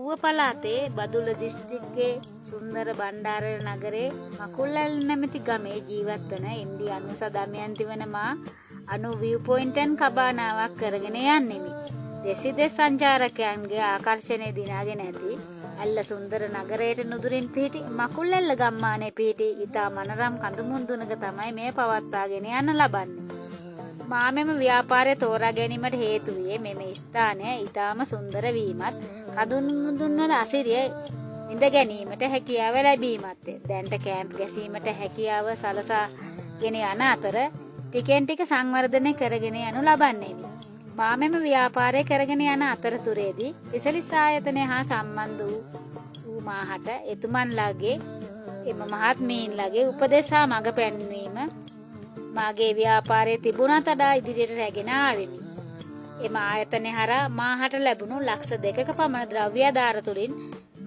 ඌව පළාතේ බදුල්ල දිස්ත්‍රික්කයේ සුන්දර බණ්ඩාරවෙල නගරයේ මකුල්ඇල්ල නැමැති ගමේ ජීවත් වන එම්.ඩී. අනුසා දමයන්ති වන මා අනු විව් පොයින්ට් ඇන්ඩ් කබානාවක් කරගෙන යන්නෙමි. දෙස් විදෙස් සංචාරකයන්ගේ ආකර්ෂණය දිනාගෙන ඇති ඇල්ල සුන්දර නගරයට නුදුරින් පිහිටි මකුල්ඇල්ල ගම්මානයේ පිහිටි ඉතා මනරම් කඳු මුදුනක තමයි මෙය පවත්වාගෙන යන්න ලබන්නේ. මා මෙම ව්‍යාපාරය තෝරා ගැනීමට හේතු වූයේ මෙම ස්ථානය ඉතාම සුන්දර වීමත් කඳු මුදුන්වල අසිරිය විඳ ගැනීමට හැකියාව ලැබීමත්ය. දැනට කැම්ප් ගැසීමට හැකියාව සලසාගෙන යන අතර ටිකෙන් ටික සංවර්ධනය කරගෙන යනු ලබන්නෙමි. මා මෙම ව්‍යාපාරය කරගෙන යන අතරතුරේදී රිසලිස් ආයතනය හා සම්බන්ධ වූ මාහට එතුමන්ලාගේ එම මහත්මීන්ලාගේ උපදෙස් හා මඟ පෙන්වීම මාගේ ව්‍යාපාරයේ තිබුණත් වඩා ඉදිරියට රැගෙන ආවෙමි. එම ආයතනය හරහා මාහට ලැබුණු ලක්ෂ 2ක පමණ ද්‍රව්‍යාධාර තුළින්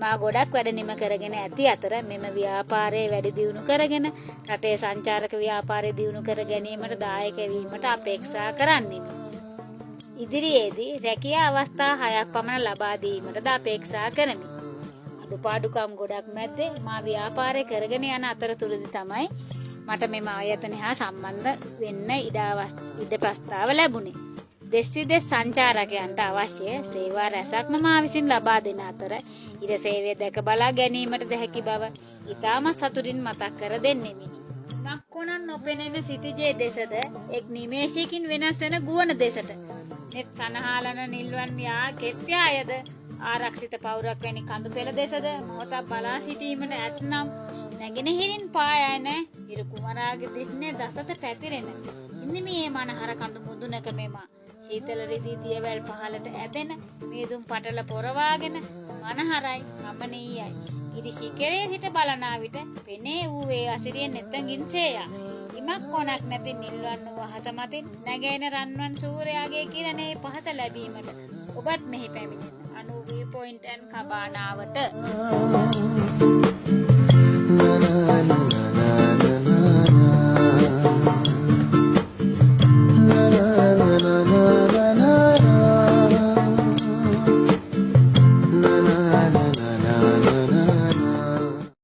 මා ගොඩක් වැඩ නිම කරගෙන ඇති අතර මෙම ව්‍යාපාරය වැඩි දියුණු කරගෙන රටේ සංචාරක ව්‍යාපාරය දියුණු කර ගැනීමට දායක වීමට අපේක්ෂා කරන්නෙමි. ඉදිරියේදී රැකියා අවස්ථා 6ක් පමණ ලබා දීමටද අපේක්ෂා කරමි. අඩුපාඩුකම් ගොඩක් මැද්දේ මා ව්‍යාපාරය කරගෙන යන අතරතුරදී තමයි මට මෙම ආයතනය හා සම්බන්ධ වෙන්න ඉඩ ප්‍රස්තාව ලැබුණේ. දෙස් විදෙස් සංචාරකයන්ට අවශ්‍ය සේවා රැසක්ම මා විසින් ලබා දෙන අතර ඉර සේවය දැක බලා ගැනීමටද හැකි බව ඉතාම සතුටින් මතක් කර දෙන්නෙමි. මක්කොනන් නොපෙනෙන සිටිජේ දෙසද එක් නිමේෂයකින් වෙනස් වෙන ගුවන දෙසට නෙත් සනහාලන නිල්වන් යා කෙත්යායද ආරක්ෂිත පවුරක් වැනි කඳු පෙළ දෙසද මොහොතක් බලා සිටීමට ඇතනම් නැගෙනහිරින් පා යන හිරු කුමරාගේ දිස්නේ දසත පැතිරෙන ඉන්දිමියේ මනහර කඳු මුදුනක මෙම සීතල රිදී දියවැල් පහළට ඇදෙන මීදුම් පටල පොරවාගෙන මනහරයි රමණීයයි. ගිරි ශිඛරයේ සිට බලනා විට පෙනේ වූ ඒ අසිරිය නෙතඟින් සේයා. ඉමක් කොනක් නැති නිල්වන් වූ අහස මතින් නැගෙන රන්වන් සූර්යාගේ කිරණේ පහස ලැබීමට ඔබත් මෙහි පැමිණෙන්න. අනු වී පොයින්ට් ඇන්ඩ් කබානාවට.